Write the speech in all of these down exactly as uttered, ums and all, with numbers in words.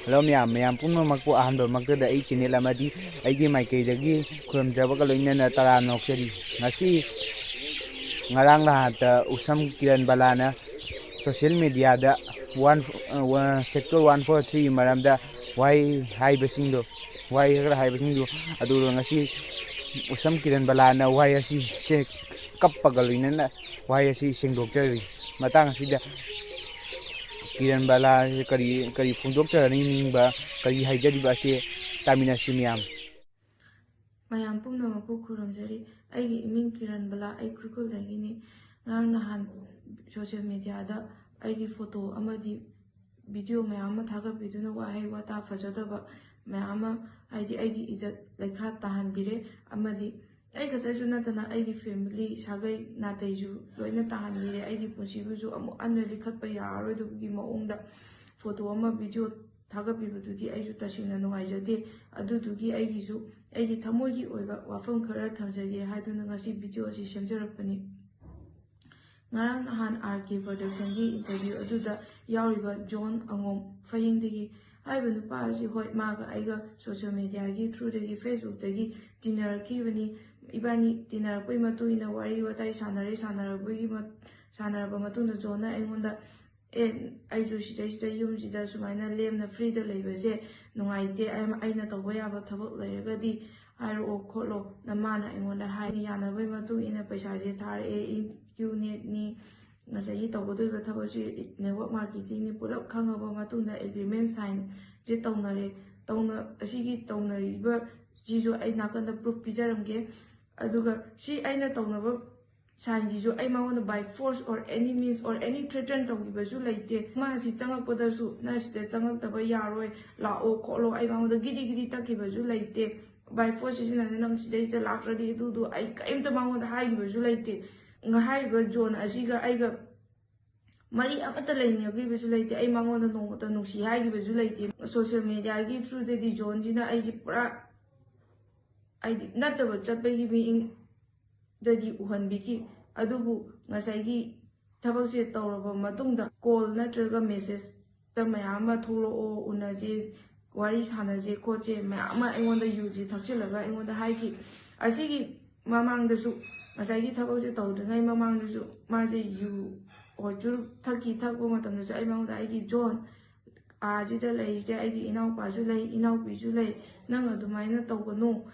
Hello ꯃꯌꯥꯝ, ꯃꯌꯥꯝ ꯄꯨꯝꯅꯃꯛꯄꯨ ꯑꯍꯥꯟꯕꯃꯛꯇꯗ ꯑꯩ ꯆꯦꯅꯦꯜ ꯑꯃꯗꯤ ꯑꯩꯒꯤ ꯃꯥꯏꯀꯩꯗꯒꯤ ꯈꯨꯔꯨꯝꯖꯕꯒ ꯂꯣꯏꯅꯅ ꯇꯔꯥꯝꯅ ꯑꯣꯛꯆꯔꯤ꯫ ꯉꯁꯤ ꯉꯔꯥꯡ ꯅꯍꯥꯟꯇ ꯎꯁꯝ ꯀꯤꯔꯟ ꯕꯂꯥꯅ ꯁꯣꯁꯤꯌꯦꯜ ꯃꯦꯗꯤꯌꯥꯗ ꯋꯥꯟ, ꯑ, ꯋꯥ-, ꯁꯦꯛꯇꯣꯔ ꯋꯥꯟ ꯐꯣꯔ ꯊ꯭ꯔꯤꯒꯤ ꯃꯔꯝꯗ ꯋꯥꯍꯩ ꯍꯥꯏꯕꯁꯤꯡꯗꯣ, ꯋꯥꯍꯩ ꯈꯔ ꯍꯥꯏꯕꯁꯤꯡꯗꯣ ꯑꯗꯨ ꯉꯁꯤ ꯎꯁꯝ ꯀꯤꯔꯟ ꯕꯂꯥꯅ ꯋꯥꯍꯩ ꯑꯁꯤ ꯁꯦ-, ꯀꯞꯄꯒ ꯂꯣꯏꯅꯅ ꯋꯥꯍꯩ ꯑꯁꯤ ꯁꯦꯡꯗꯣꯛꯆꯔꯤ꯫ ꯃꯇꯥꯡ ꯑꯁꯤꯗ ꯀꯤꯔꯟ ꯕꯂꯥꯁꯦ ꯀꯔꯤ, ꯀꯔꯤ ꯐꯣꯡꯗꯣꯛꯆꯔꯅꯤꯡꯕ, ꯀꯔꯤ ꯍꯥꯏꯖꯔꯤꯕ ꯑꯁꯤ ꯇꯥꯃꯤꯟꯅꯁꯤ ꯃꯌꯥꯝ꯫ ꯃꯌꯥꯝ ꯄꯨꯝꯅꯃꯛꯄꯨ ꯈꯨꯔꯨꯝꯖꯔꯤ꯫ ꯑꯩꯒꯤ ꯏꯃꯤꯡ ꯀꯤꯔꯟ ꯕꯂꯥ, ꯑꯩ ꯎꯈ꯭ꯔꯨꯜꯗꯒꯤꯅꯤ꯫ ꯉꯔꯥꯡ ꯅꯍꯥꯟ ꯁꯣꯁꯤꯌꯦꯜ ꯃꯦꯗꯤꯌꯥꯗ ꯑꯩꯒꯤ ꯐꯣꯇꯣ ꯑꯃꯗꯤ ꯚꯤꯗꯤꯑꯣ ꯃꯌꯥꯝ ꯑꯃ ꯊꯥꯒꯠꯄꯤꯗꯨꯅ ꯋꯥꯍꯩ ꯋꯥꯇꯥ ꯐꯖꯗꯕ ꯃꯌꯥꯝ ꯑꯃ, ꯍꯥꯏꯗꯤ ꯑꯩꯒꯤ ꯏꯖꯠ ꯂꯩꯈꯥ ꯇꯥꯍꯟꯕꯤꯔꯦ꯫ ꯑꯃꯗꯤ ꯑꯩ ꯈꯛꯇꯁꯨ ꯅꯠꯇꯅ ꯑꯩꯒꯤ ꯐꯦꯃꯤꯂꯤ, ꯁꯥꯒꯩ ꯅꯥꯇꯩꯁꯨ ꯂꯣꯏꯅ ꯇꯥꯍꯟꯕꯤꯔꯦ꯫ ꯑꯩꯒꯤ ꯄꯨꯟꯁꯤꯕꯨꯁꯨ ꯑꯃꯨꯛ ꯍꯟꯅ ꯂꯤꯈꯠꯄ ꯌꯥꯔꯔꯣꯏꯗꯕꯒꯤ ꯃꯑꯣꯡꯗ ꯐꯣꯇꯣ ꯑꯃ, ꯚꯤꯗꯤꯑꯣ ꯊꯥꯒꯠꯄꯤꯕꯗꯨꯗꯤ ꯑꯩꯁꯨ ꯇꯁꯦꯡꯅ ꯅꯨꯡꯉꯥꯏꯖꯗꯦ꯫ ꯑꯗꯨꯗꯨꯒꯤ ꯑꯩꯒꯤꯁꯨ ꯑꯩꯒꯤ ꯊꯃꯣꯏꯒꯤ ꯑꯣꯏꯕ ꯋꯥꯐꯝ ꯈꯔ ꯊꯝꯖꯒꯦ ꯍꯥꯏꯗꯨꯅ ꯉꯁꯤ ꯚꯤꯗꯤꯑꯣ ꯑꯁꯤ ꯁꯦꯝꯖꯔꯛꯄꯅꯤ꯫ ꯉꯔꯥꯡ ꯅꯍꯥꯟ ꯑꯥꯔ ꯀꯦ ꯄ꯭ꯔꯗꯛꯁꯟꯒꯤ ꯏꯟꯇꯔꯚ꯭ꯌꯨ ꯑꯗꯨꯗ ꯌꯥꯎꯔꯤꯕ ꯖꯣꯟ ꯑꯉꯣꯝ ꯐꯌꯦꯡꯗꯒꯤ ꯍꯥꯏꯔꯤꯕ ꯅꯨꯄꯥ ꯑꯁꯤ, ꯍꯣꯏ, ꯃꯥꯒ ꯑꯩꯒ ꯁꯣꯁꯤꯌꯦꯜ ꯃꯦꯗꯤꯌꯥꯒꯤ ꯊ꯭ꯔꯨꯗꯒꯤ, ꯐꯦꯁꯕꯨꯛꯇꯒꯤ ꯇꯤꯟꯅꯔꯛꯈꯤꯕꯅꯤ꯫ ꯏꯕꯥꯅꯤ ꯇꯤꯟꯅꯔꯛꯄꯒꯤ ꯃꯇꯨꯡ ꯏꯟꯅ ꯋꯥꯔꯤ ꯋꯥꯇꯥꯏ ꯁꯥꯟꯅꯔꯦ꯫ ꯁꯥꯟꯅꯔꯛꯄꯒꯤ ꯃ-, ꯁꯥꯟꯅꯔꯕ ꯃꯇꯨꯡꯗ ꯖꯣꯟꯅ ꯑꯩꯉꯣꯟꯗ, "ꯑꯦ, ꯑꯩꯁꯨ ꯁꯤꯗꯩꯁꯤꯗ ꯌꯨꯝꯁꯤꯗ ꯁꯨꯃꯥꯏꯅ ꯂꯦꯝꯅ ꯐ꯭ꯔꯤꯗ ꯂꯩꯕꯁꯦ ꯅꯨꯡꯉꯥꯏꯇꯦ꯫ ꯑꯩ-, ꯑꯩꯅ ꯇꯧꯕ ꯌꯥꯕ ꯊꯕꯛ ꯂꯩꯔꯒꯗꯤ ꯍꯥꯏꯔꯛꯑꯣ ꯈꯣꯠꯂꯣ", ꯅ ꯃꯥꯅ ꯑꯩꯉꯣꯟꯗ ꯍꯥꯏ꯫ ꯌꯥꯅꯕꯒꯤ ꯃꯇꯨꯡ ꯏꯟꯅ ꯄꯩꯁꯥꯁꯦ ꯊꯥꯔꯛꯑꯦ꯫ ꯏꯟ-, ꯀ꯭ꯌꯨ ꯅꯦꯠꯅꯤ, ꯉꯁꯥꯏꯒꯤ ꯇꯧꯒꯗꯧꯔꯤꯕ ꯊꯕꯛꯁꯤ ꯅꯦꯠꯋꯥꯔꯛ ꯃꯥꯔꯀꯦꯇꯤꯡꯅꯤ, ꯄꯨꯂꯞ ꯈꯪꯉꯕ ꯃꯇꯨꯡꯗ ꯑꯦꯒ꯭ꯔꯤꯃꯦꯟ ꯁꯥꯏꯟꯁꯦ ꯇꯧꯅꯔꯦ꯫ ꯇꯧꯅ-, ꯑꯁꯤꯒꯤ ꯇꯧꯅꯔꯤꯕꯁꯤꯁꯨ ꯑꯩ ꯅꯥꯀꯟꯗ ꯄ꯭ꯔꯨꯐ ꯄꯤꯖꯔꯝꯒꯦ꯫ ꯑꯗꯨꯒ ꯁꯤ ꯑꯩꯅ ꯇꯧꯅꯕ ꯁꯥꯏꯟꯁꯤꯁꯨ ꯑꯩ ꯃꯉꯣꯟꯗ by force or any means or any threaten ꯇꯧꯈꯤꯕꯁꯨ ꯂꯩꯇꯦ꯫ ꯃꯥ ꯑꯁꯤ ꯆꯪꯉꯛꯄꯗꯁꯨ "ꯅꯪ ꯁꯤꯗ ꯆꯪꯉꯛꯇꯕ ꯌꯥꯔꯣꯏ, ꯂꯥꯛꯑꯣ ꯈꯣꯠꯂꯣ", ꯑꯩ ꯃꯉꯣꯟꯗ ꯒꯤꯗꯤ ꯒꯤꯗꯤ ꯇꯛꯈꯤꯕꯁꯨ ꯂꯩꯇꯦ꯫ By force ꯁꯤꯖꯤꯟꯅꯗꯅ "ꯅꯪ ꯁꯤꯗꯩꯁꯤꯗ ꯂꯥꯛꯇ꯭ꯔꯗꯤ ꯑꯗꯨꯗꯨ", ꯑꯩ ꯀꯔꯤꯝꯇ ꯃꯉꯣꯟꯗ ꯍꯥꯏꯈꯤꯕꯁꯨ ꯂꯩꯇꯦ꯫ ꯉ-, ꯍꯥꯏꯔꯤꯕ ꯖꯣꯟ ꯑꯁꯤꯒ ꯑꯩꯒ ꯃꯔꯤ ꯑꯃꯠꯇ ꯂꯩꯅꯈꯤꯕꯁꯨ ꯂꯩꯇꯦ꯫ ꯑꯩ ꯃꯉꯣꯟꯗ ꯅꯣꯡꯃꯇ ꯅꯨꯡꯁꯤ ꯍꯥꯏꯈꯤꯕꯁꯨ ꯂꯩꯇꯦ꯫ ꯁꯣꯁꯤꯌꯦꯜ ꯃꯦꯗꯤꯌꯥꯒꯤ ꯊ꯭ꯔꯨꯗꯗꯤ ꯖꯣꯟꯁꯤꯅ ꯑꯩꯁꯦ ꯄꯨꯔꯥ, ꯍꯥꯏꯗꯤ, ꯅꯠꯇꯕ ꯆꯠꯄꯒꯤ ꯃꯤꯠꯌꯦꯡꯗꯗꯤ ꯎꯍꯟꯕꯤꯈꯤ꯫ ꯑꯗꯨꯕꯨ ꯉꯁꯥꯏꯒꯤ ꯊꯕꯛꯁꯦ ꯇꯧꯔꯕ ꯃꯇꯨꯡꯗ ꯀꯣꯜ ꯅꯠꯇ꯭ꯔꯒ ꯃꯦꯁꯦꯖ ꯃꯌꯥꯝ ꯑꯃ ꯊꯣꯛꯂꯛꯑꯣ, ꯎꯅꯁꯦ, ꯋꯥꯔꯤ ꯁꯥꯟꯅꯁꯦ ꯈꯣꯠꯁꯦ ꯃꯌꯥꯝ ꯑꯃ ꯑꯩꯉꯣꯟꯗ ꯌꯨꯁꯦ ꯊꯛꯆꯤꯜꯂꯒ ꯑꯩꯉꯣꯟꯗ ꯍꯥꯏꯈꯤ꯫ ꯑꯁꯤꯒꯤ ꯃꯃꯥꯡꯗꯁꯨ, ꯉꯁꯥꯏꯒꯤ ꯊꯕꯛꯁꯦ ꯇꯧꯗ꯭ꯔꯤꯉꯩ ꯃꯃꯥꯡꯗꯁꯨ ꯃꯥꯁꯦ ꯌꯨ ꯑꯣꯏꯔꯁꯨ ꯊꯛꯈꯤ꯫ ꯊꯛꯄ ꯃꯇꯝꯗꯁꯨ ꯑꯩ ꯃꯉꯣꯟꯗ, "ꯑꯩꯒꯤ ꯖꯣꯟ, ꯑꯥꯁꯤꯗ ꯂꯩꯔꯤꯁꯦ ꯑꯩꯒꯤ ꯏꯅꯥꯎꯄꯥꯁꯨ ꯂꯩ, ꯏꯅꯥꯎꯄꯤꯁꯨ ꯂꯩ, ꯅꯪ ꯑꯗꯨꯃꯥꯏꯅ ꯇꯧꯒꯅꯨ,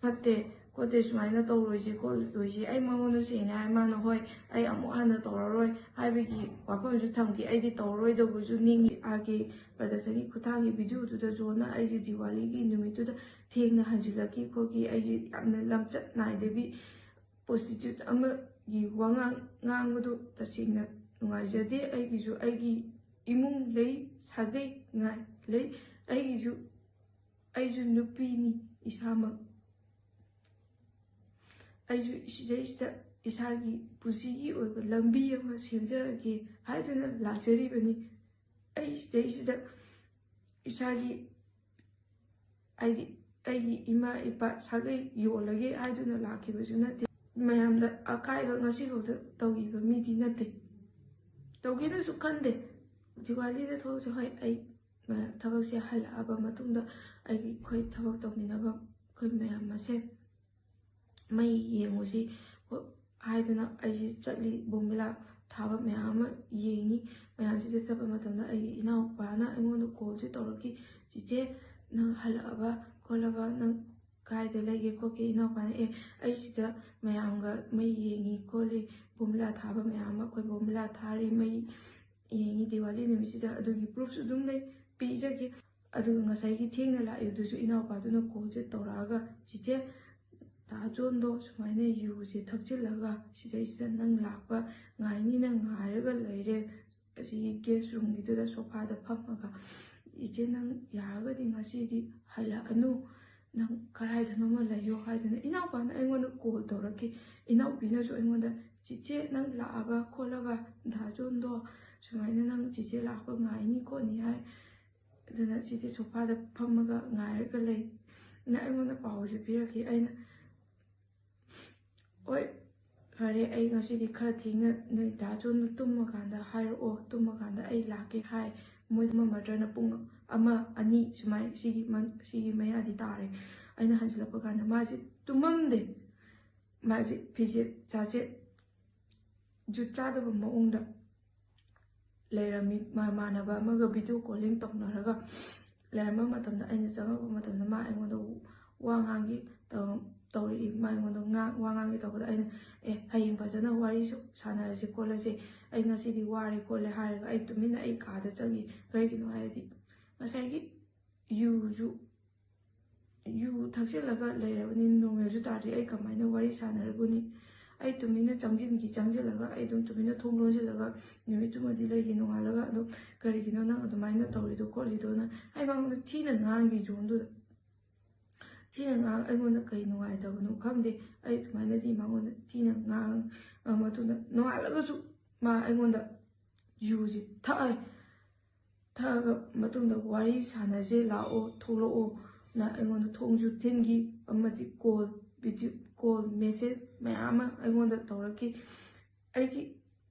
ꯐꯠꯇꯦ ꯈꯣꯠꯇꯦ, ꯁꯨꯃꯥꯏꯅ ꯇꯧꯔꯣꯏꯁꯦ ꯈꯣꯠꯂꯣꯏꯁꯦ"꯫ ꯑꯩ ꯃꯉꯣꯟꯗ ꯁꯦꯡꯅ ꯍꯥꯏ, ꯃꯥꯅ "ꯍꯣꯏ, ꯑꯩ ꯑꯃꯨꯛ ꯍꯟꯅ ꯇꯧꯔꯔꯣꯏ" ꯍꯥꯏꯕꯒꯤ ꯋꯥꯐꯝꯁꯨ ꯊꯝꯈꯤ꯫ ꯑꯩꯗꯤ ꯇꯧꯔꯔꯣꯏꯗꯧꯕꯁꯨ ꯅꯤꯡꯉꯤ꯫ ꯑꯥꯔ ꯀꯦ ꯄ꯭ꯔꯗꯛꯁꯟꯒꯤ ꯈꯨꯠꯊꯥꯡꯒꯤ ꯚꯤꯗꯤꯑꯣꯗꯨꯗ ꯖꯣꯟꯅ ꯑꯩꯁꯦ ꯗꯤꯋꯥꯂꯤꯒꯤ ꯅꯨꯃꯤꯠꯇꯨꯗ ꯊꯦꯡꯅ ꯍꯟꯖꯤꯜꯂꯛꯈꯤ ꯈꯣꯠꯈꯤ, ꯑꯩꯁꯦ ꯌꯥꯝꯅ ꯂꯝꯆꯠ ꯅꯥꯏꯗꯕꯤ ꯄ꯭ꯔꯣꯁꯇꯤꯇ꯭ꯌꯨꯠ ꯑꯃꯒꯤ ꯋꯥꯉꯥꯡ ꯉꯥꯡꯕꯗꯨ ꯇꯁꯦꯡꯅ ꯅꯨꯡꯉꯥꯏꯖꯗꯦ꯫ ꯑꯩꯒꯤꯁꯨ ꯑꯩꯒꯤ ꯏꯃꯨꯡ ꯂꯩ, ꯁꯥꯒꯩ ꯉꯥꯏ ꯂꯩ꯫ ꯑꯩꯒꯤꯁꯨ, ꯑꯩꯁꯨ ꯅꯨꯄꯤꯅꯤ ꯏꯁꯥꯃꯛ꯫ ꯑꯩꯁꯨ ꯁꯤꯗꯩꯁꯤꯗ ꯏꯁꯥꯒꯤ ꯄꯨꯟꯁꯤꯒꯤ ꯑꯣꯏꯕ ꯂꯝꯕꯤ ꯑꯃ ꯁꯦꯝꯖꯔꯒꯦ ꯍꯥꯏꯗꯨꯅ ꯂꯥꯛꯆꯔꯤꯕꯅꯤ꯫ ꯑꯩ ꯁꯤꯗꯩꯁꯤꯗ ꯏꯁꯥꯒꯤ, ꯍꯥꯏꯗꯤ, ꯑꯩꯒꯤ ꯏꯃꯥ ꯏꯄꯥ ꯁꯥꯒꯩ ꯌꯣꯜꯂꯒꯦ ꯍꯥꯏꯗꯨꯅ ꯂꯥꯛꯈꯤꯕꯁꯨ ꯅꯠꯇꯦ꯫ ꯃꯌꯥꯝꯗ ꯑꯀꯥꯏꯕ ꯉꯁꯤꯐꯥꯎꯗ ꯇꯧꯈꯤꯕ ꯃꯤꯗꯤ ꯅꯠꯇꯦ, ꯇꯧꯒꯦꯅꯁꯨ ꯈꯟꯗꯦ꯫ ꯗꯤꯋꯥꯂꯤꯗ ꯊꯣꯛꯂꯛꯁꯦ, ꯍꯣꯏ, ꯑꯩ ꯃ-, ꯊꯕꯛꯁꯦ ꯍꯜꯂꯛꯑꯕ ꯃꯇꯨꯡꯗ ꯑꯩꯒꯤ, ꯑꯩꯈꯣꯏ ꯊꯕꯛ ꯇꯧꯃꯤꯟꯅꯕ ꯑꯩꯈꯣꯏ ꯃꯌꯥꯝ ꯃꯁꯦꯟ ꯃꯩ ꯌꯦꯡꯉꯨꯁꯤ ꯍꯥꯏꯗꯨꯅ ꯑꯩꯁꯦ ꯆꯠꯂꯤ꯫ ꯕꯣꯝꯕꯤꯂꯥ ꯊꯥꯕ ꯃꯌꯥꯝ ꯑꯃ ꯌꯦꯡꯉꯤ꯫ ꯃꯌꯥꯝꯁꯤꯗ ꯆꯠꯄ ꯃꯇꯝꯗ ꯑꯩꯒꯤ ꯏꯅꯥꯎꯄꯥꯅ ꯑꯩꯉꯣꯟꯗ ꯀꯣꯜꯁꯦ ꯇꯧꯔꯛꯈꯤ, "ꯆꯤꯆꯦ, ꯅꯪ ꯍꯜꯂꯛꯑꯕ ꯈꯣꯠꯂꯕ, ꯅꯪ ꯀꯥꯏꯗ ꯂꯩꯒꯦ ꯈꯣꯠꯀꯦ?" ꯏꯅꯥꯎꯄꯥꯅ, "ꯑꯦ, ꯑꯩ ꯁꯤꯗ ꯃꯌꯥꯝꯒ ꯃꯩ ꯌꯦꯡꯉꯤ ꯈꯣꯠꯂꯤ, ꯕꯣꯝꯕꯤꯂꯥ ꯊꯥꯕ ꯃꯌꯥꯝ ꯑꯃ, ꯑꯩꯈꯣꯏ ꯕꯣꯝꯕꯤꯂꯥ ꯊꯥꯔꯤ, ꯃꯩ ꯌꯦꯡꯉꯤ ꯗꯤꯋꯥꯂꯤ ꯅꯨꯃꯤꯠꯁꯤꯗ"꯫ ꯑꯗꯨꯒꯤ ꯄ꯭ꯔꯨꯐꯁꯨ ꯑꯗꯨꯝ ꯂꯩ, ꯄꯤꯖꯒꯦ꯫ ꯑꯗꯨꯒ ꯉꯁꯥꯏꯒꯤ ꯊꯦꯡꯅ ꯂꯥꯛꯏꯕꯗꯨꯁꯨ ꯏꯅꯥꯎꯄꯥꯗꯨꯅ ꯀꯣꯜꯁꯦ ꯇꯧꯔꯛꯑꯒ, "ꯆꯤꯆꯦ, ꯗꯥ ꯖꯣꯟꯗꯣ ꯁꯨꯃꯥꯏꯅ ꯌꯨꯁꯦ ꯊꯛꯆꯤꯜꯂꯒ ꯁꯤꯗꯩꯁꯤꯗ ꯅꯪ ꯂꯥꯛꯄ ꯉꯥꯏꯅꯤꯅ ꯉꯥꯏꯔꯒ ꯂꯩꯔꯦ, ꯑꯁꯤꯒꯤ ꯒꯦꯁ ꯔꯨꯝꯒꯤꯗꯨꯗ ꯁꯣꯐꯥꯗ ꯐꯝꯃꯒ꯫ ꯏꯆꯦ, ꯅꯪ ꯌꯥꯔꯒꯗꯤ ꯉꯁꯤꯗꯤ ꯍꯜꯂꯛꯑꯅꯨ, ꯅꯪ ꯀꯗꯥꯏꯗꯅꯣꯃ ꯂꯩꯌꯣ" ꯍꯥꯏꯗꯅ ꯏꯅꯥꯎꯄꯥꯅ ꯑꯩꯉꯣꯟꯗ ꯀꯣꯜ ꯇꯧꯔꯛꯈꯤ꯫ ꯏꯅꯥꯎꯄꯤꯅꯁꯨ ꯑꯩꯉꯣꯟꯗ, "ꯆꯤꯆꯦ, ꯅꯪ ꯂꯥꯛꯑꯕ ꯈꯣꯠꯂꯕ, ꯗꯥ ꯖꯣꯟꯗꯣ ꯁꯨꯃꯥꯏꯅ ꯅꯪ ꯆꯤꯆꯦ ꯂꯥꯛꯄ ꯉꯥꯏꯅꯤ ꯈꯣꯠꯅꯤ ꯍꯥꯏ, ꯑꯗꯨꯅ ꯁꯤꯗꯤ ꯁꯣꯐꯥꯗ ꯐꯝꯃꯒ ꯉꯥꯏꯔꯒ ꯂꯩ" ꯅ ꯑꯩꯉꯣꯟꯗ ꯄꯥꯎꯁꯦ ꯄꯤꯔꯛꯈꯤ꯫ ꯑꯩꯅ, "ꯍꯣꯏ, ꯐꯔꯦ, ꯑꯩ ꯉꯁꯤꯗꯤ ꯈꯔ ꯊꯦꯡꯅ ꯅꯣꯏ ꯗꯥ ꯖꯣꯟꯗꯣ ꯇꯨꯝꯃꯀꯥꯟꯗ ꯍꯥꯏꯔꯛꯑꯣ, ꯇꯨꯝꯃꯀꯥꯟꯗ ꯑꯩ ꯂꯥꯛꯀꯦ" ꯍꯥꯏ꯫ ꯃꯣꯏ ꯇꯨꯝꯃꯝꯃꯗ꯭ꯔꯅ ꯄꯨꯡ ꯑꯃ, ꯑꯅꯤ ꯁꯨꯃꯥꯏ, ꯁꯤꯒꯤ ꯃꯟ-, ꯁꯤꯒꯤ ꯃꯌꯥꯗꯤ ꯇꯥꯔꯦ꯫ ꯑꯩꯅ ꯍꯟꯖꯤꯜꯂꯛꯄ ꯀꯥꯟꯗ ꯃꯥꯁꯦ ꯇꯨꯝꯃꯝꯗꯦ꯫ ꯃꯥꯁꯦ ꯐꯤꯖꯦꯠ ꯆꯥꯖꯦꯠ ꯖꯨꯠ ꯆꯥꯗꯕ ꯃꯑꯣꯡꯗ ꯂꯩꯔꯝꯃꯤ꯫ ꯃꯃꯥꯟꯅꯕ ꯑꯃꯒ ꯚꯤꯗꯤꯑꯣ ꯀꯣꯂꯤꯡ ꯇꯧꯅꯔꯒ ꯂꯩꯔꯝꯕ ꯃꯇꯝꯗ, ꯑꯩꯅ ꯆꯪꯉꯛꯄ ꯃꯇꯝꯗ ꯃꯥ ꯑꯩꯉꯣꯟꯗ ꯋꯥ ꯉꯥꯡꯒꯦ ꯇꯧ-, ꯇꯧꯔꯛꯏ꯫ ꯃꯥ ꯑꯩꯉꯣꯟꯗ ꯉꯥ-, ꯋꯥ ꯉꯥꯡꯒꯦ ꯇꯧꯕꯗ ꯑꯩꯅ, "ꯑꯦ, ꯍꯌꯦꯡ ꯐꯖꯅ ꯋꯥꯔꯤ ꯁ-, ꯁꯥꯟꯅꯔꯁꯤ ꯈꯣꯠꯂꯁꯤ, ꯑꯩ ꯉꯁꯤꯗꯤ ꯋꯥꯔꯦ ꯈꯣꯠꯂꯦ" ꯍꯥꯏꯔꯒ ꯑꯩ ꯇꯨꯃꯤꯟꯅ ꯑꯩ ꯀꯥꯗ ꯆꯪꯉꯤ꯫ ꯀꯔꯤꯒꯤꯅꯣ ꯍꯥꯏꯔꯗꯤ, ꯉꯁꯥꯏꯒꯤ ꯌꯨꯁꯨ, ꯌꯨ ꯊꯛꯆꯤꯜꯂꯒ ꯂꯩꯔꯕꯅꯤ, ꯅꯣꯔꯃꯦꯜꯁꯨ ꯇꯥꯗ꯭ꯔꯤ, ꯑꯩ ꯀꯃꯥꯏꯅ ꯋꯥꯔꯤ ꯁꯥꯟꯅꯔꯨꯒꯅꯤ? ꯑꯩ ꯇꯨꯃꯤꯟꯅ ꯆꯪꯁꯤꯟꯈꯤ, ꯆꯪꯁꯤꯜꯂꯒ ꯑꯩ ꯑꯗꯨꯝ ꯇꯨꯃꯤꯟꯅ ꯊꯣꯡ ꯂꯣꯟꯁꯤꯜꯂꯒ ꯅꯨꯃꯤꯠꯇꯨꯃꯗꯤ ꯂꯩꯈꯤ꯫ ꯅꯣꯡꯉꯥꯜꯂꯒ ꯑꯗꯨꯝ, "ꯀꯔꯤꯒꯤꯅꯣ ꯅꯪ ꯑꯗꯨꯃꯥꯏꯅ ꯇꯧꯔꯤꯗꯣ ꯈꯣꯠꯂꯤꯗꯣꯅ?" ꯑꯩ ꯃꯉꯣꯟꯗ ꯊꯤꯅ ꯉꯥꯡꯈꯤ ꯖꯣꯟꯗꯨꯗ꯫ ꯊꯤꯅ ꯉꯥꯡ-, ꯑꯩꯉꯣꯟꯗ ꯀꯩ ꯅꯨꯡꯉꯥꯏꯇꯕꯅꯣ ꯈꯪꯗꯦ꯫ ꯑꯩ ꯑꯗꯨꯃꯥꯏꯅꯗꯤ ꯃꯉꯣꯟꯗ ꯊꯤꯅ ꯉꯥꯡꯉ ꯃꯇꯨꯡꯗ, ꯅꯣꯡꯉꯥꯜꯂꯒꯁꯨ ꯃꯥ ꯑꯩꯉꯣꯟꯗ ꯌꯨꯁꯤ ꯊꯛꯑꯦ꯫ ꯊꯛꯑꯒ ꯃꯇꯨꯡꯗ, "ꯋꯥꯔꯤ ꯁꯥꯟꯅꯁꯦ, ꯂꯥꯛꯑꯣ, ꯊꯣꯛꯂꯛꯑꯣꯅ" ꯑꯩꯉꯣꯟꯗ ꯊꯣꯡꯁꯨ ꯊꯤꯟꯈꯤ, ꯑꯃꯗꯤ ꯀꯣꯜ, ꯚꯤꯗꯤꯑꯣ ꯀꯣꯜ, ꯃꯦꯁꯦꯖ ꯃꯌꯥꯝ ꯑꯃ ꯑꯩꯉꯣꯟꯗ ꯇꯧꯔꯛꯈꯤ꯫ ꯑꯩꯒꯤ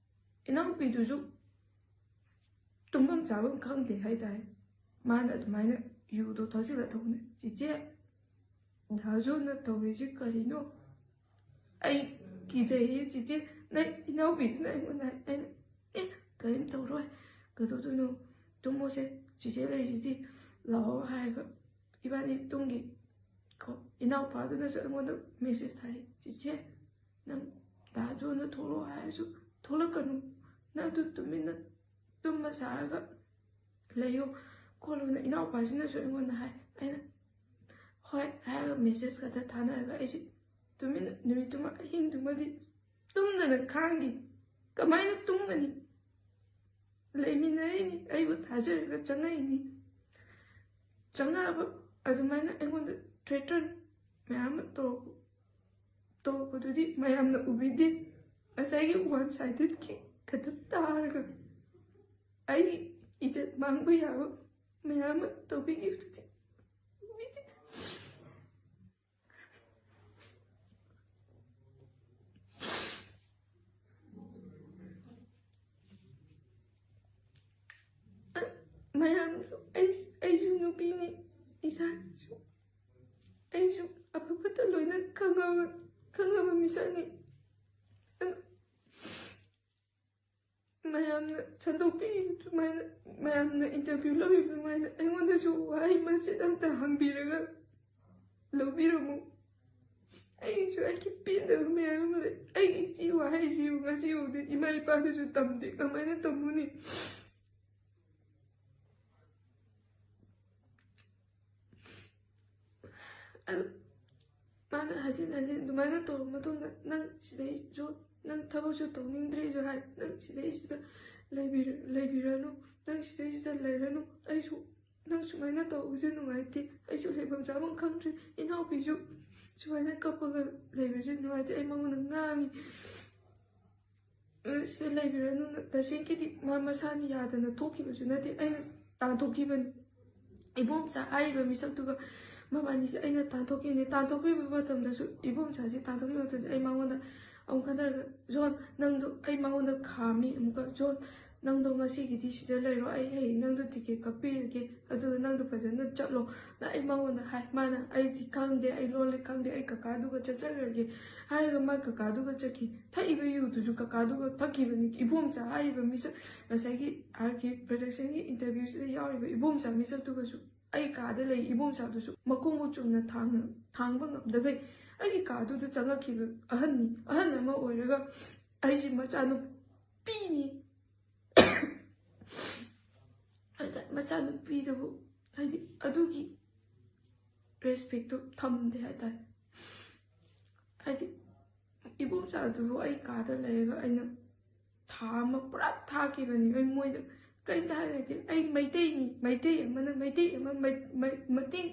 ꯏꯅꯥꯎꯄꯤꯗꯨꯁꯨ ꯇꯨꯝꯐꯝ ꯆꯥꯐꯝ ꯈꯪꯗꯦ ꯍꯥꯏꯇꯥꯔꯦ꯫ ꯃꯥꯅ ꯑꯗꯨꯃꯥꯏꯅ ꯌꯨꯗꯣ ꯊꯛꯆꯤꯜꯂ ꯊꯛꯄꯅꯦ꯫ "ꯆꯤꯆꯦ, ꯗꯥ ꯖꯣꯟꯅ ꯇꯧꯔꯤꯁꯤ ꯀꯔꯤꯅꯣ? ꯑꯩ ꯀꯤꯖꯩꯌꯦ ꯆꯤꯆꯦ"꯫ ꯅꯪ ꯏꯅꯥꯎꯄꯤꯗꯨꯅ ꯑꯩꯉꯣꯟꯗ ꯍꯥꯏ꯫ ꯑꯩꯅ, "ꯑꯦ, ꯀꯔꯤꯝ ꯇꯧꯔꯣꯏ, ꯀꯩꯗꯧꯗꯣꯏꯅꯣ? ꯇꯨꯝꯃꯣꯁꯦ, ꯆꯤꯆꯦ ꯂꯩꯁꯤꯗꯤ, ꯂꯥꯛꯑꯣ" ꯍꯥꯏꯔꯒ ꯏꯕꯥꯅꯤ ꯇꯨꯝꯈꯤ꯫ ꯀꯣ, ꯏꯅꯥꯎꯄꯥꯗꯨꯅꯁꯨ ꯑꯩꯉꯣꯟꯗ ꯃꯦꯁꯦꯖ ꯊꯥꯔꯛꯏ, "ꯆꯤꯆꯦ, ꯅꯪ ꯗꯥ ꯖꯣꯟꯗ ꯊꯣꯛꯂꯛꯑꯣ ꯍꯥꯏꯔꯁꯨ ꯊꯣꯛꯂꯛꯀꯅꯨ, ꯅꯪ ꯑꯗꯨꯝ ꯇꯨꯃꯤꯟꯅ ꯇꯨꯝꯕ ꯁꯥꯔꯒ ꯂꯩꯌꯣ ꯈꯣꯠꯂꯣꯅ" ꯏꯅꯥꯎꯄꯥꯁꯤꯅꯁꯨ ꯑꯩꯉꯣꯟꯗ ꯍꯥꯏ꯫ ꯑꯩꯅ "ꯍꯣꯏ" ꯍꯥꯏꯔꯒ ꯃꯦꯁꯦꯖ ꯈꯛꯇ ꯊꯥꯅꯔꯒ ꯑꯩꯁꯦ ꯇꯨꯃꯤꯟꯅ ꯅꯨꯃꯤꯠꯇꯨꯃ, ꯑꯍꯤꯡꯗꯨꯃꯗꯤ ꯇꯨꯝꯗꯅ ꯈꯥꯡꯈꯤ꯫ ꯀꯃꯥꯏꯅ ꯇꯨꯝꯒꯅꯤ? ꯂꯩꯃꯤꯟꯅꯔꯤꯅꯤ, ꯑꯩꯕꯨ ꯊꯥꯖꯔꯒ ꯆꯪꯉꯛꯏꯅꯤ꯫ ꯆꯪꯉꯛꯑꯕ ꯑꯗꯨꯃꯥꯏꯅ ꯑꯩꯉꯣꯟꯗ ꯊ꯭ꯔꯦꯇꯟ ꯃꯌꯥꯝ ꯑꯃ ꯇꯧꯔꯛꯄ, ꯇꯧꯔꯛꯄꯗꯨꯗꯤ ꯃꯌꯥꯝꯅ ꯎꯕꯤꯗꯦ꯫ ꯉꯁꯥꯏꯒꯤ ꯋꯥꯟ ꯁꯥꯏꯗꯦꯠꯀꯤ ꯈꯛꯇ ꯇꯥꯔꯒ ꯑꯩꯒꯤ ꯏꯖꯠ ꯃꯥꯡꯕ ꯌꯥꯕ ꯃꯌꯥꯝ ꯑꯃ ꯇꯧꯕꯤꯈꯤꯕꯗꯨꯗꯤ ꯎꯕꯤꯗꯦ꯫ ꯃꯌꯥꯝꯁꯨ ꯑꯩ ꯑꯩꯁꯨ ꯅꯨꯄꯤꯅꯤ, ꯏꯁꯥꯁꯨ ꯑꯩꯁꯨ ꯑꯐ ꯐꯠꯇ ꯂꯣꯏꯅ ꯈꯪꯉꯕ ꯈꯪꯉꯕ ꯃꯤꯁꯛꯅꯤ꯫ ꯑꯗꯨ ꯃꯌꯥꯝꯅ ꯁꯟꯗꯣꯛꯄꯤꯔꯤꯕ ꯑꯗꯨꯃꯥꯏꯅ, ꯃꯌꯥꯝꯅ ꯏꯟꯇꯔꯚ꯭ꯌꯨ ꯂꯧꯔꯤꯕ ꯑꯗꯨꯃꯥꯏꯅ ꯑꯩꯉꯣꯟꯗꯁꯨ ꯋꯥꯍꯩ ꯃꯆꯦꯠ ꯑꯝꯇ ꯍꯪꯕꯤꯔꯒ ꯂꯧꯕꯤꯔꯝꯃꯨ꯫ ꯑꯩꯒꯤꯁꯨ ꯑꯩꯒꯤ ꯄꯦꯟꯗꯕ ꯃꯌꯥꯝ ꯑꯃ ꯂꯩ꯫ ꯑꯩꯒꯤ ꯏꯆꯦ ꯋꯥꯍꯩꯁꯤꯕꯨ ꯉꯁꯤꯐꯥꯎꯗꯤ ꯏꯃꯥ ꯏꯄꯥꯗꯁꯨ ꯇꯝꯗꯦ, ꯀꯃꯥꯏꯅ ꯇꯝꯃꯨꯅꯤ? ꯑꯗꯨ ꯃꯥꯅ ꯍꯟꯖꯤꯟ ꯍꯟꯖꯤꯟ ꯑꯗꯨꯃꯥꯏꯅ ꯇꯧꯔꯕ ꯃꯇꯨꯡꯗ, "ꯅꯪ ꯁꯤꯗꯩꯁꯨ, ꯅꯪ ꯊꯕꯛꯁꯨ ꯇꯧꯅꯤꯡꯗ꯭ꯔꯦꯁꯨ ꯍꯥꯏ, ꯅꯪ ꯁꯤꯗꯩꯁꯤꯗ ꯂꯩꯕꯤꯔ-, ꯂꯩꯕꯤꯔꯅꯨ, ꯅꯪ ꯁꯤꯗꯩꯁꯤꯗ ꯂꯩꯔꯅꯨ, ꯑꯩꯁꯨ ꯅꯪ ꯁꯨꯃꯥꯏꯅ ꯇꯧꯕꯁꯦ ꯅꯨꯡꯉꯥꯏꯇꯦ, ꯑꯩꯁꯨ ꯂꯩꯐꯝ ꯆꯥꯐꯝ ꯈꯪꯗ꯭ꯔꯦ, ꯏꯅꯥꯎꯄꯤꯁꯨ ꯁꯨꯃꯥꯏꯅ ꯀꯞꯄꯒ ꯂꯩꯕꯁꯦ ꯅꯨꯡꯉꯥꯏꯇꯦ", ꯑꯩ ꯃꯉꯣꯟꯗ ꯉꯥꯡꯉꯤ꯫ "ꯑ, ꯁꯤꯗ ꯂꯩꯕꯤꯔꯅꯨ, ꯇꯁꯦꯡꯀꯤꯗꯤ ꯃꯥ ꯃꯁꯥꯅ ꯌꯥꯗꯅ ꯊꯣꯛꯈꯤꯕꯁꯨ ꯅꯠꯇꯦ, ꯑꯩꯅ ꯇꯥꯟꯊꯣꯛꯈꯤꯕꯅꯤ꯫ ꯏꯕꯣꯝꯆꯥ ꯍꯥꯏꯔꯤꯕ ꯃꯤꯁꯛꯇꯨꯒ ꯃꯕꯥꯅꯤꯁꯦ ꯑꯩꯅ ꯇꯥꯟꯊꯣꯛꯈꯤꯕꯅꯤ꯫ ꯇꯥꯟꯊꯣꯛꯈꯤꯕ ꯃꯇꯝꯗꯁꯨ, ꯏꯕꯣꯝꯆꯥꯁꯦ ꯇꯥꯟꯊꯣꯛꯈꯤꯕ ꯃꯇꯝꯗ ꯑꯩ ꯃꯉꯣꯟꯗ ꯑꯃꯨꯛ ꯈꯟꯊꯔꯒ, 'ꯖꯣꯟ, ꯅꯪꯗꯣ,' ꯑꯩ ꯃꯉꯣꯟꯗ ꯈꯥꯝꯃꯤ ꯑꯃꯨꯛꯀ, 'ꯖꯣꯟ, ꯅꯪꯗꯣ ꯉꯁꯤꯒꯤꯗꯤ ꯁꯤꯗ ꯂꯩꯔꯣ, ꯑꯩ ꯍꯌꯦꯡ ꯅꯪꯗꯣ ꯇꯤꯀꯦꯠ ꯀꯛꯄꯤꯔꯒꯦ, ꯑꯗꯨꯒ ꯅꯪꯗꯣ ꯐꯖꯅ ꯆꯠꯂꯣ,' ꯅ ꯑꯩ ꯃꯉꯣꯟꯗ ꯍꯥꯏ꯫ ꯃꯥꯅ, "ꯑꯩꯗꯤ ꯈꯪꯗꯦ, ꯑꯩ ꯂꯣꯜꯂꯤ ꯈꯪꯗꯦ, ꯑꯩ ꯀꯀꯥꯗꯨꯒ ꯆꯠꯆꯈ꯭ꯔꯒꯦ" ꯍꯥꯏꯔꯒ ꯃꯥ ꯀꯀꯥꯗꯨꯒ ꯆꯠꯈꯤ꯫ ꯊꯛꯏꯕ ꯌꯨꯗꯨꯁꯨ ꯀꯀꯥꯗꯨꯒ ꯊꯛꯈꯤꯕꯅꯤ꯫ ꯏꯕꯣꯝꯆꯥ ꯍꯥꯏꯔꯤꯕ ꯃꯤꯁꯛ, ꯉꯁꯥꯏꯒꯤ ꯑꯥꯔ ꯀꯦ ꯄ꯭ꯔꯗꯛꯁꯟꯒꯤ ꯏꯟꯇꯔꯚ꯭ꯌꯨꯁꯤꯗ ꯌꯥꯎꯔꯤꯕ ꯏꯕꯣꯝꯆꯥ ꯃꯤꯁꯛꯇꯨꯒꯁꯨ ꯑꯩ ꯀꯥꯗ ꯂꯩ꯫ ꯏꯕꯣꯝꯆꯥꯗꯨꯁꯨ ꯃꯈꯣꯡꯕꯨ ꯆꯨꯝꯅ ꯊꯥꯡꯅ, ꯊꯥꯡꯕ ꯉꯝꯗꯈꯩ ꯑꯩꯒꯤ ꯀꯥꯗꯨꯗ ꯆꯪꯉꯛꯈꯤꯕ ꯑꯍꯟꯅꯤ꯫ ꯑꯍꯟ ꯑꯃ ꯑꯣꯏꯔꯒ ꯑꯩꯁꯦ ꯃꯆꯥꯅꯨꯄꯤꯅꯤ꯫ ꯑꯗ ꯃꯆꯥꯅꯨꯄꯤꯗꯨꯕꯨ, ꯍꯥꯏꯗꯤ, ꯑꯗꯨꯒꯤ ꯔꯦꯁꯄꯦꯛꯇꯨ ꯊꯝꯗꯦ ꯍꯥꯏꯇꯥꯔꯦ꯫ ꯍꯥꯏꯗꯤ, ꯏꯕꯣꯝꯆꯥꯗꯨꯕꯨ ꯑꯩ ꯀꯥꯗ ꯂꯩꯔꯒ ꯑꯩꯅ ꯊꯥ ꯑꯃ ꯄꯨꯔꯥ ꯊꯥꯈꯤꯕꯅꯤ꯫ ꯑꯩ ꯃꯣꯏꯗ ꯀꯔꯤꯝꯇ ꯍꯥꯏꯔꯛꯇꯦ꯫ "ꯑꯩ ꯃꯩꯇꯩꯅꯤ, ꯃꯩꯇꯩ ꯑꯃꯅ ꯃꯩꯇꯩ ꯑꯃ ꯃꯩ-, ꯃꯩ-, ꯃꯇꯦꯡ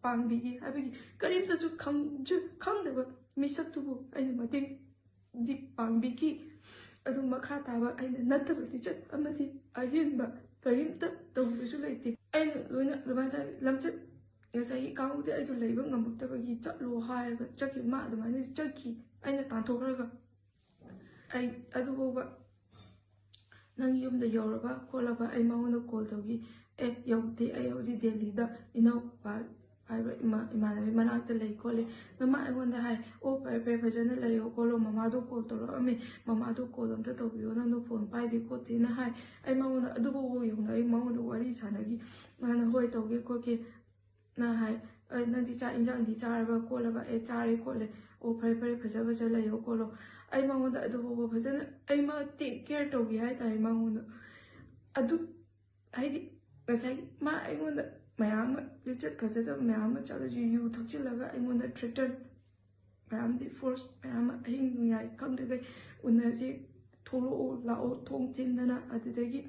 ꯄꯥꯡꯕꯤꯒꯦ" ꯍꯥꯏꯕꯒꯤ ꯀꯔꯤꯝꯇꯁꯨ ꯈꯪꯖ-, ꯈꯪꯗꯕ ꯃꯤꯁꯛꯇꯨꯕꯨ ꯑꯩꯅ ꯃꯇꯦꯡꯗꯤ ꯄꯥꯡꯕꯤꯈꯤ꯫ ꯑꯗꯨ ꯃꯈꯥ ꯇꯥꯕ ꯑꯩꯅ ꯅꯠꯇꯕ ꯂꯤꯆꯠ ꯑꯃꯗꯤ ꯑꯍꯦꯟꯕ ꯀꯔꯤꯝꯇ ꯇꯧꯕꯁꯨ ꯂꯩꯇꯦ꯫ ꯑꯩꯅ ꯂꯣꯏꯅ ꯑꯗꯨꯃꯥꯏꯅ ꯇꯧꯔꯦ꯫ ꯂꯝꯆꯠ, ꯉꯁꯥꯏꯒꯤ ꯀꯥꯡꯕꯨꯗꯤ ꯑꯩꯗꯣ ꯂꯩꯕ ꯉꯝꯃꯛꯇꯕꯒꯤ ꯆꯠꯂꯣ ꯍꯥꯏꯔꯒ ꯆꯠꯈꯤ꯫ ꯃꯥ ꯑꯗꯨꯃꯥꯏꯅ ꯆꯠꯈꯤ, ꯑꯩꯅ ꯇꯥꯟꯊꯣꯛꯈ꯭ꯔꯒ꯫ ꯑꯩ ꯑꯗꯨꯐꯥꯎꯕ ꯅꯪ ꯌꯨꯝꯗ ꯌꯧꯔꯕ ꯈꯣꯠꯂꯕ ꯑꯩ ꯃꯉꯣꯟꯗ ꯀꯣꯜ ꯇꯧꯈꯤ꯫ "ꯑꯦ, ꯌꯧꯗꯦ, ꯑꯩ ꯍꯧꯖꯤꯛ ꯗꯦꯜꯂꯤꯗ ꯏꯅꯥꯎꯄꯥ ꯍꯥꯏꯕ ꯏꯃꯥ-, ꯏꯃꯥꯟꯅꯕꯤ ꯃꯅꯥꯛꯇ ꯂꯩ ꯈꯣꯠꯂꯤ"꯫ ꯅꯃꯥ ꯑꯩꯉꯣꯟꯗ ꯍꯥꯏ, "ꯑꯣ, ꯐꯔꯦ ꯐꯔꯦ, ꯐꯖꯅ ꯂꯩꯌꯣ ꯈꯣꯠꯂꯣ, ꯃꯃꯥꯗꯣ ꯀꯣꯜ ꯇꯧꯔꯛꯑꯝꯃꯤ, ꯃꯃꯥꯗꯣ ꯀꯣꯜ ꯑꯝꯇ ꯇꯧꯕꯤꯌꯣ, ꯅꯪꯗꯣ ꯐꯣꯟ ꯄꯥꯏꯗꯦ ꯈꯣꯠꯇꯦꯅ" ꯍꯥꯏ꯫ ꯑꯩ ꯃꯉꯣꯟꯗ ꯑꯗꯨꯐꯥꯎꯕ ꯌꯧꯅ ꯑꯩ ꯃꯉꯣꯟꯗ ꯋꯥꯔꯤ ꯁꯥꯟꯅꯈꯤ꯫ ꯃꯥꯅ "ꯍꯣꯏ, ꯇꯧꯒꯦ ꯈꯣꯠꯀꯦ" ꯅ ꯍꯥꯏ꯫ "ꯑꯩ, ꯅꯪꯗꯤ ꯆꯥꯛ ꯏꯟꯖꯥꯡꯗꯤ ꯆꯥꯔꯕ ꯈꯣꯠꯂꯕ?" "ꯑꯦ, ꯆꯥꯔꯦ ꯈꯣꯠꯂꯦ"꯫ "ꯑꯣ, ꯐꯔꯦ ꯐꯔꯦ, ꯐꯖ ꯐꯖ ꯂꯩꯌꯣ ꯈꯣꯠꯂꯣ"꯫ ꯑꯩ ꯃꯉꯣꯟꯗ ꯑꯗꯨꯐꯥꯎꯕ ꯐꯖꯅ ꯑꯩ ꯃꯥ ꯇꯦꯛ ꯀꯦꯌꯔ ꯇꯧꯒꯦ ꯍꯥꯏꯇꯥꯔꯦ ꯃꯉꯣꯟꯗ꯫ ꯑꯗꯨ ꯍꯥꯏꯗꯤ ꯉꯁꯥꯏꯒꯤ ꯃꯥ ꯑꯩꯉꯣꯟꯗ ꯃꯌꯥꯝ ꯑꯃ, ꯂꯤꯆꯠ ꯐꯖꯗꯕ ꯃꯌꯥꯝ ꯑꯃ ꯆꯠꯂꯁꯨ, ꯌꯨ ꯊꯛꯆꯤꯜꯂꯒ ꯑꯩꯉꯣꯟꯗ ꯊ꯭ꯔꯦꯇꯟ ꯃꯌꯥꯝꯗꯤ, ꯐꯣꯔꯁ ꯃꯌꯥꯝ ꯑꯃ, ꯑꯍꯤꯡ ꯅꯣꯡꯌꯥꯏ ꯈꯪꯗ꯭ꯔꯤꯈꯩ ꯎꯅꯁꯤ, ꯊꯣꯛꯂꯛꯑꯣ ꯂꯥꯛꯑꯣ ꯊꯣꯡ ꯊꯤꯟꯗꯅ꯫ ꯑꯗꯨꯗꯒꯤ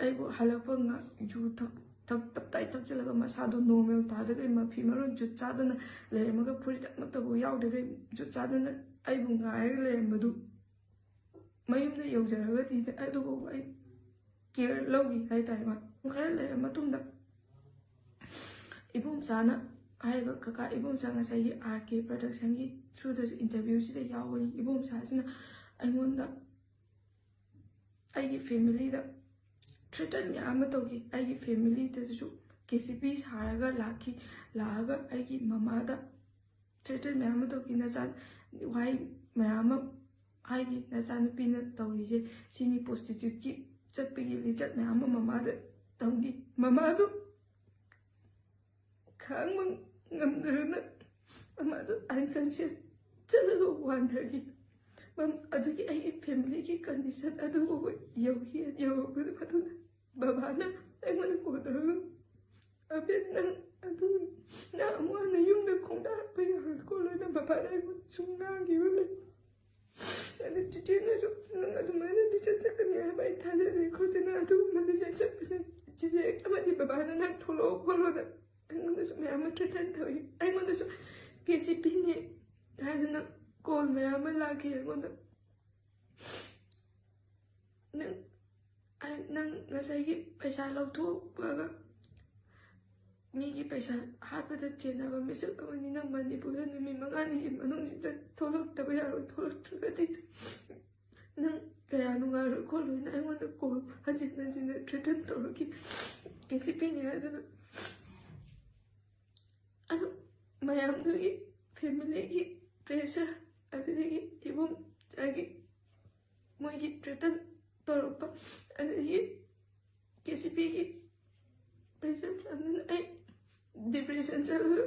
ꯑꯩꯕꯨ ꯍꯜꯂꯛꯄ ꯉꯥ-, ꯌꯨ ꯊꯛ-, ꯊꯛ-, ꯇꯞꯇꯥꯏ ꯊꯛꯆꯤꯜꯂꯒ ꯃꯁꯥꯗꯣ ꯅꯣꯔꯃꯦꯜ ꯇꯥꯗꯈꯩ ꯃꯐꯤ ꯃꯔꯣꯟ ꯖꯨꯠ ꯆꯥꯗꯅ ꯂꯩꯔꯝꯃꯒ, ꯐꯨꯔꯤꯠ ꯑꯃꯠꯇꯕꯨ ꯌꯥꯎꯗꯈꯩ ꯖꯨꯠ ꯆꯥꯗꯅ ꯑꯩꯕꯨ ꯉꯥꯏꯔꯒ ꯂꯩꯔꯝꯕꯗꯨ, ꯃꯌꯨꯝꯗ ꯌꯧꯖꯔꯒꯗꯤ ꯑꯗꯨꯕꯨ ꯑꯩ ꯀꯦꯌꯔ ꯂꯧꯈꯤ ꯍꯥꯏꯇꯥꯔꯦ꯫ ꯃꯥ ꯈꯔ ꯂꯩꯔ ꯃꯇꯨꯡꯗ ꯏꯕꯣꯝꯆꯥꯅ ꯍꯥꯏꯔꯤꯕ, ꯀꯀꯥ ꯏꯕꯣꯝꯆꯥ ꯉꯁꯥꯏꯒꯤ ꯑꯥꯔ ꯀꯦ ꯄ꯭ꯔꯗꯛꯁꯟꯒꯤ ꯊ꯭ꯔꯨꯗꯁꯨ ꯏꯟꯇꯔꯚ꯭ꯌꯨꯁꯤꯗ ꯌꯥꯎꯕꯅꯤ꯫ ꯏꯕꯣꯝꯆꯥꯁꯤꯅ ꯑꯩꯉꯣꯟꯗ ꯑꯩꯒꯤ ꯐꯦꯃꯤꯂꯤꯗ ꯊ꯭ꯔꯦꯇꯟ ꯃꯌꯥꯝ ꯑꯃ ꯇꯧꯈꯤ꯫ ꯑꯩꯒꯤ ꯐꯦꯃꯤꯂꯤꯗꯁꯨ ꯀꯦ ꯁꯤ ꯄꯤ ꯁꯥꯔꯒ ꯂꯥꯛꯈꯤ꯫ ꯂꯥꯛꯑꯒ ꯑꯩꯒꯤ ꯃꯃꯥꯗ ꯊ꯭ꯔꯦꯇꯟ ꯃꯌꯥꯝ ꯑꯃ ꯇꯧꯈꯤ꯫ ꯅꯆꯥ ꯋꯥꯍꯩ ꯃꯌꯥꯝ ꯑꯃ ꯍꯥꯏꯈꯤ꯫ "ꯅꯆꯥꯅꯨꯄꯤꯅ ꯇꯧꯔꯤꯁꯦ ꯁꯤꯅꯤ, ꯄ꯭ꯔꯣꯁꯇꯤꯇ꯭ꯌꯨꯠꯀꯤ ꯆꯠꯄꯒꯤ ꯂꯤꯆꯠ ꯃꯌꯥꯝ ꯑꯃ ꯃꯃꯥꯗ ꯇꯝꯈꯤ"꯫ ꯃꯃꯥꯗꯣ ꯈꯥꯡꯕ ꯉꯝꯗꯗꯅ ꯃꯃꯥꯗꯣ ꯑꯟꯀꯟꯁꯤꯌꯁ ꯆꯠꯂꯒ ꯋꯥꯟꯊꯈꯤ꯫ ꯃꯝ-, ꯑꯗꯨꯒꯤ ꯑꯩꯒꯤ ꯐꯦꯃꯤꯂꯤꯒꯤ ꯀꯟꯗꯤꯁꯟ ꯑꯗꯨ ꯐꯥꯎꯕ ꯌꯧꯈꯤ꯫ ꯌꯧꯔꯛꯄ ꯃꯇꯨꯡꯗ ꯕꯕꯥꯅ ꯑꯩꯉꯣꯟꯗ ꯀꯣꯜ ꯇꯧꯔꯒ, "ꯑꯕꯦ, ꯅꯪ ꯑꯗꯨ, ꯅꯪ ꯑꯃꯨꯛ ꯍꯟꯅ ꯌꯨꯝꯗ ꯈꯣꯡꯗꯥ ꯍꯥꯞꯄ ꯌꯥꯔꯣꯏ ꯈꯣꯠꯂꯣꯏꯅ" ꯕꯕꯥꯅ ꯑꯩꯉꯣꯟꯗ ꯁꯨꯝ ꯉꯥꯡꯈꯤꯕ ꯂꯩ꯫ ꯑꯗꯨ ꯆꯤꯆꯦꯅꯁꯨ, "ꯅꯪ ꯑꯗꯨꯃꯥꯏꯅ ꯂꯤꯆꯠ ꯆꯠꯀꯅꯤ ꯍꯥꯏꯕ ꯑꯩ ꯊꯥꯖꯗꯦ ꯈꯣꯠꯇꯦ, ꯅꯪ ꯑꯗꯨꯒꯨꯝꯕ ꯂꯤꯆꯠ ꯆꯠꯄꯁꯦ ꯆꯤꯆꯦ ꯑꯃꯗꯤ ꯕꯕꯥꯅ ꯅꯪ ꯊꯣꯛꯂꯛꯑꯣ ꯈꯣꯠꯂꯣꯅ" ꯑꯩꯉꯣꯟꯗꯁꯨ ꯃꯌꯥꯝ ꯑꯃ ꯊ꯭ꯔꯦꯇꯟ ꯇꯧꯏ꯫ ꯑꯩꯉꯣꯟꯗꯁꯨ ꯀꯦ ꯁꯤ ꯄꯤꯅꯤ ꯍꯥꯏꯗꯅ ꯀꯣꯜ ꯃꯌꯥꯝ ꯑꯃ ꯂꯥꯛꯈꯤ ꯑꯩꯉꯣꯟꯗ꯫ "ꯅꯪ, ꯑꯩ, ꯅꯪ ꯉꯁꯥꯏꯒꯤ ꯄꯩꯁꯥ ꯂꯧꯊꯣꯛꯄꯒ ꯃꯤꯒꯤ ꯄꯩꯁꯥ ꯍꯥꯠꯄꯗ ꯆꯦꯟꯅꯕ ꯃꯤꯁꯛ ꯑꯃꯅꯤ꯫ ꯅꯪ ꯃꯅꯤꯄꯨꯔꯗ ꯅꯨꯃꯤꯠ ꯃꯉꯥꯅꯤꯒꯤ ꯃꯅꯨꯡꯁꯤꯗ ꯊꯣꯛꯂꯛꯇꯕ ꯌꯥꯔꯣꯏ, ꯊꯣꯛꯂꯛꯇ꯭ꯔꯒꯗꯤ ꯅꯪ ꯀꯌꯥ ꯅꯨꯡꯉꯥꯏꯔꯣꯏ ꯈꯣꯠꯂꯣꯏꯅ" ꯑꯩꯉꯣꯟꯗ ꯀꯣꯜ ꯍꯟꯖꯤꯟ ꯍꯟꯖꯤꯟꯅ ꯊ꯭ꯔꯦꯇꯟ ꯇꯧꯔꯛꯈꯤ꯫ ꯀꯦ ꯁꯤ ꯄꯤꯅꯤ ꯍꯥꯏꯗꯅ꯫ ꯑꯗꯨ ꯃꯌꯥꯝꯗꯨꯒꯤ ꯐꯦꯃꯤꯂꯤꯒꯤ ꯄ꯭ꯔꯦꯁꯔ, ꯑꯗꯨꯗꯒꯤ ꯏꯕꯨꯡ ꯆꯥꯒꯤ ꯃꯣꯏꯒꯤ ꯊ꯭ꯔꯦꯇꯟ ꯇꯧꯔꯛꯄ, ꯑꯗꯒꯤ ꯀꯦ ꯁꯤ ꯄꯤꯒꯤ ꯄ꯭ꯔꯦꯁꯔ ꯃꯌꯥꯝꯗꯨꯅ ꯑꯩ ꯗꯤꯄ꯭ꯔꯦꯁꯟ ꯆꯠꯂꯒ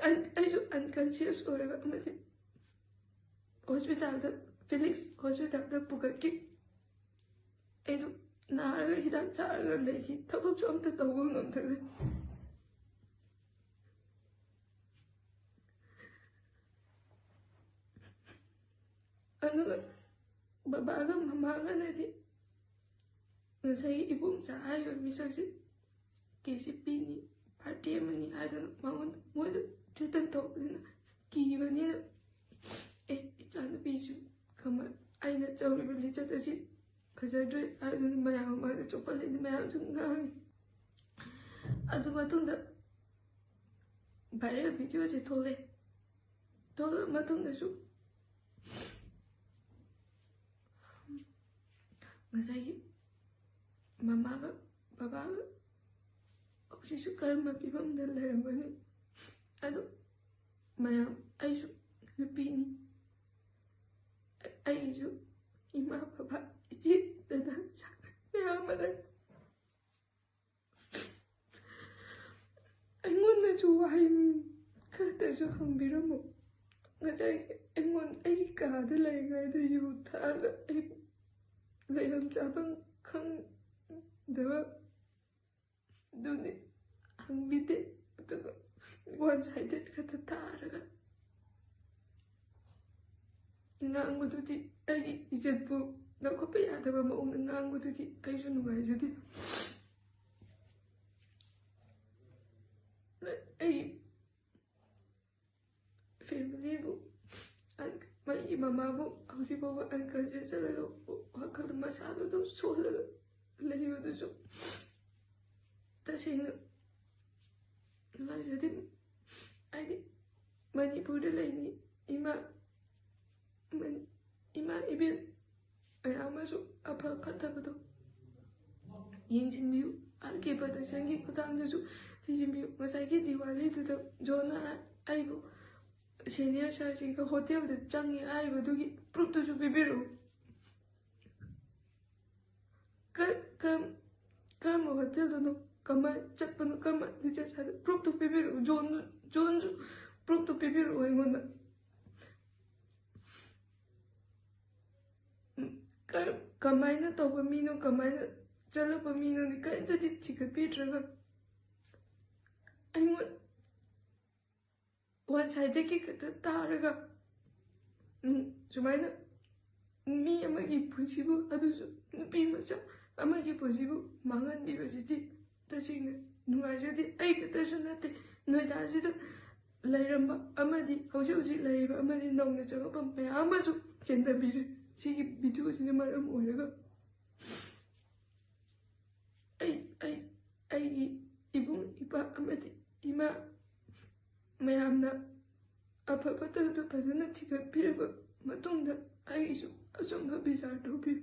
ꯑꯟ- ꯑꯩꯁꯨ ꯑꯟꯀꯟꯁꯤꯌꯁ ꯑꯣꯏꯔꯒ ꯑꯃꯗꯤ ꯍꯣꯁꯄꯤꯇꯥꯜꯗ, ꯐꯤꯂꯤꯛꯁ ꯍꯣꯁꯄꯤꯇꯥꯜꯗ ꯄꯨꯈꯠꯈꯤ꯫ ꯑꯩꯗꯣ ꯅꯥꯔꯒ ꯍꯤꯗꯥꯛ ꯆꯥꯔꯒ ꯂꯩꯈꯤ, ꯊꯕꯛꯁꯨ ꯑꯝꯇ ꯇꯧꯕ ꯉꯝꯗꯈꯩ꯫ ꯑꯗꯨꯒ ꯕꯕꯥꯒ ꯃꯃꯥꯒꯅꯗꯤ ꯉꯁꯥꯏꯒꯤ ꯏꯕꯣꯝꯆꯥ ꯍꯥꯏꯔꯤꯕ ꯃꯤꯁꯛꯁꯤ ꯀꯦ ꯁꯤ ꯄꯤꯅꯤ, ꯄꯥꯔꯇꯤ ꯑꯃꯅꯤ ꯍꯥꯏꯗꯅ ꯃꯉꯣꯟꯗ, ꯃꯣꯏꯗ ꯊ꯭ꯔꯦꯇꯟ ꯇꯧꯕꯅꯤꯅ, ꯀꯤꯕꯅꯤꯅ, "ꯑꯦ, ꯏꯆꯥꯅꯨꯄꯤꯁꯨ ꯀꯃꯥꯏ-, ꯑꯩꯅ ꯇꯧꯔꯤꯕ ꯂꯤꯆꯠ ꯑꯁꯤ ꯐꯖꯗ꯭ꯔꯦ" ꯍꯥꯏꯗꯨꯅ ꯃꯌꯥꯝ ꯃꯃꯥꯡꯗ ꯆꯣꯞꯄꯜꯂꯛꯏꯅꯤ, ꯃꯌꯥꯝꯁꯨ ꯉꯥꯡꯉꯤ꯫ ꯑꯗꯨ ꯃꯇꯨꯡꯗ ꯚꯥꯏꯔꯦꯜ ꯚꯤꯗꯤꯑꯣꯁꯦ ꯊꯣꯛꯂꯛꯑꯦ꯫ ꯊꯣꯛꯂꯛꯑ ꯃꯇꯨꯡꯗꯁꯨ ꯉꯁꯥꯏꯒꯤ ꯃꯃꯥꯒ ꯕꯕꯥꯒ ꯍꯧꯖꯤꯛꯁꯨ ꯀꯔꯝꯕ ꯐꯤꯕꯝꯗ ꯂꯩꯔꯝꯒꯅꯤ? ꯑꯗꯨ ꯃꯌꯥꯝ, ꯑꯩꯁꯨ ꯅꯨꯄꯤꯅꯤ, ꯑꯩꯒꯤꯁꯨ ꯏꯃꯥ ꯕꯕꯥ, ꯏꯆꯦ ꯗꯗꯥ ꯃꯌꯥꯝ ꯑꯃ ꯂꯩ꯫ ꯑꯩꯉꯣꯟꯗꯁꯨ ꯋꯥꯍꯩ ꯈꯛꯇꯁꯨ ꯍꯪꯕꯤꯔꯝꯃꯨ꯫ ꯉꯁꯥꯏ ꯑꯩꯉꯣꯟ-, ꯑꯩꯒꯤ ꯀꯥꯗ ꯂꯩꯔꯤꯉꯩꯗ ꯌꯨ ꯊꯛꯑꯒ ꯑꯩ ꯂꯩꯐꯝ ꯆꯥꯐꯝ ꯈꯪꯗꯕ ꯑꯗꯨꯅꯤ ꯍꯪꯕꯤꯗꯦ꯫ ꯑꯗꯨꯒ ꯋꯥꯟ ꯁꯥꯏꯗꯦꯠ ꯈꯛꯇ ꯇꯥꯔꯒ ꯉꯥꯡꯕꯗꯨꯗꯤ, ꯑꯩꯒꯤ ꯏꯖꯠꯄꯨ ꯂꯧꯈꯠꯄ ꯌꯥꯗꯕ ꯃꯑꯣꯡꯗ ꯉꯥꯡꯕꯗꯨꯗꯤ ꯑꯩꯁꯨ ꯅꯨꯡꯉꯥꯏꯖꯗꯦ꯫ ꯑꯩ ꯐꯦꯃꯤꯂꯤꯕꯨ, ꯑꯟ-, ꯃꯥꯒꯤ ꯃꯃꯥꯕꯨ ꯍꯧꯖꯤꯛ ꯐꯥꯎꯕ ꯑꯟꯀꯟꯁꯤꯌꯁ ꯆꯠꯂꯒ ꯋꯥꯈꯜ ꯃꯁꯥꯗꯣ ꯑꯗꯨꯝ ꯁꯣꯜꯂꯒ ꯂꯩꯕꯗꯨꯁꯨ ꯇꯁꯦꯡꯅ ꯅꯨꯡꯉꯥꯏꯖꯗꯦ꯫ ꯍꯥꯏꯗꯤ ꯃꯅꯤꯄꯨꯔꯗ ꯂꯩꯅꯤ, ꯏꯃꯥ, ꯃꯅꯤ-, ꯏꯃꯥ ꯏꯕꯦꯟ ꯃꯌꯥꯝ ꯑꯃꯁꯨ ꯑꯐ ꯐꯠꯇꯕꯗꯣ ꯌꯦꯡꯁꯤꯟꯕꯤꯌꯨ꯫ ꯑꯥꯔ ꯀꯦ ꯄ꯭ꯔꯗꯛꯁꯟꯒꯤ ꯈꯨꯊꯥꯡꯗꯁꯨ ꯊꯤꯖꯤꯟꯕꯤꯌꯨ꯫ ꯉꯁꯥꯏꯒꯤ ꯗꯤꯋꯥꯂꯤꯗꯨꯗ ꯖꯣꯟꯅ ꯑꯩꯕꯨ ꯁꯦꯅꯤꯌꯔ ꯁꯥꯔꯁꯤꯡꯒ ꯍꯣꯇꯦꯜꯗ ꯆꯪꯉꯦ ꯍꯥꯏꯕꯗꯨꯒꯤ ꯄ꯭ꯔꯨꯞꯇꯨꯁꯨ ꯄꯤꯕꯤꯔꯛꯎ꯫ ꯀ- ꯀꯔꯝ- ꯀꯔꯝꯕ ꯍꯣꯇꯦꯜꯗꯅꯣ, ꯀꯃꯥꯏ ꯆꯠꯄꯅꯣ, ꯀꯔꯝꯕ ꯂꯤꯆꯠ ꯁꯥꯗ ꯄ꯭ꯔꯨꯞꯇꯨ ꯄꯤꯕꯤꯔꯛꯎ꯫ ꯖꯣꯟ- ꯖꯣꯟꯁꯨ ꯄ꯭ꯔꯨꯞꯇꯨ ꯄꯤꯕꯤꯔꯛꯎ ꯑꯩꯉꯣꯟꯗ꯫ ꯎꯝ, ꯀꯔꯝ- ꯀꯃꯥꯏꯅ ꯇꯧꯕ ꯃꯤꯅꯣ, ꯀꯃꯥꯏꯅ ꯆꯠꯂꯛꯄ ꯃꯤꯅꯣꯗꯤ ꯀꯔꯤꯝꯇꯗꯤ ꯊꯤꯒꯠꯄꯤꯗ꯭ꯔꯒ ꯑꯩꯉꯣꯟ ꯋꯥꯟ ꯁꯥꯏꯗꯀꯤ ꯈꯛꯇ ꯇꯥꯔꯒ, ꯎꯝ, ꯁꯨꯃꯥꯏꯅ ꯃꯤ ꯑꯃꯒꯤ ꯄꯨꯟꯁꯤꯕꯨ, ꯑꯗꯨꯁꯨ ꯅꯨꯄꯤ ꯃꯆꯥ ꯑꯃꯒꯤ ꯄꯨꯟꯁꯤꯕꯨ ꯃꯥꯡꯍꯟꯕꯤꯕꯁꯤꯗꯤ ꯇꯁꯦꯡꯅ ꯅꯨꯡꯉꯥꯏꯖꯗꯦ꯫ ꯑꯩ ꯈꯛꯇꯁꯨ ꯅꯠꯇꯦ, ꯅꯣꯏꯗꯥꯁꯤꯗ ꯂꯩꯔꯝꯕ ꯑꯃꯗꯤ ꯍꯧꯖꯤꯛ ꯍꯧꯖꯤꯛ ꯂꯩꯔꯤꯕ ꯑꯃꯗꯤ ꯅꯧꯅ ꯆꯪꯉꯛꯄ ꯃꯌꯥꯝ ꯑꯃꯁꯨ ꯆꯦꯟꯊꯕꯤꯔꯦ ꯁꯤꯒꯤ ꯚꯤꯗꯤꯑꯣꯁꯤꯅ ꯃꯔꯝ ꯑꯣꯏꯔꯒ꯫ ꯑꯩ ꯑꯩ ꯑꯩꯒꯤ ꯏꯕꯨꯡ ꯏꯄꯥ ꯑꯃꯗꯤ ꯏꯃꯥ ꯃꯌꯥꯝꯅ ꯑꯐ ꯐꯠꯇꯕꯗꯨ ꯐꯖꯅ ꯊꯤꯒꯠꯄꯤꯔꯕ ꯃꯇꯨꯡꯗ ꯑꯩꯒꯤꯁꯨ ꯑꯆꯨꯝꯕ ꯕꯤꯆꯥꯔ ꯇꯧꯕꯤꯌꯨ꯫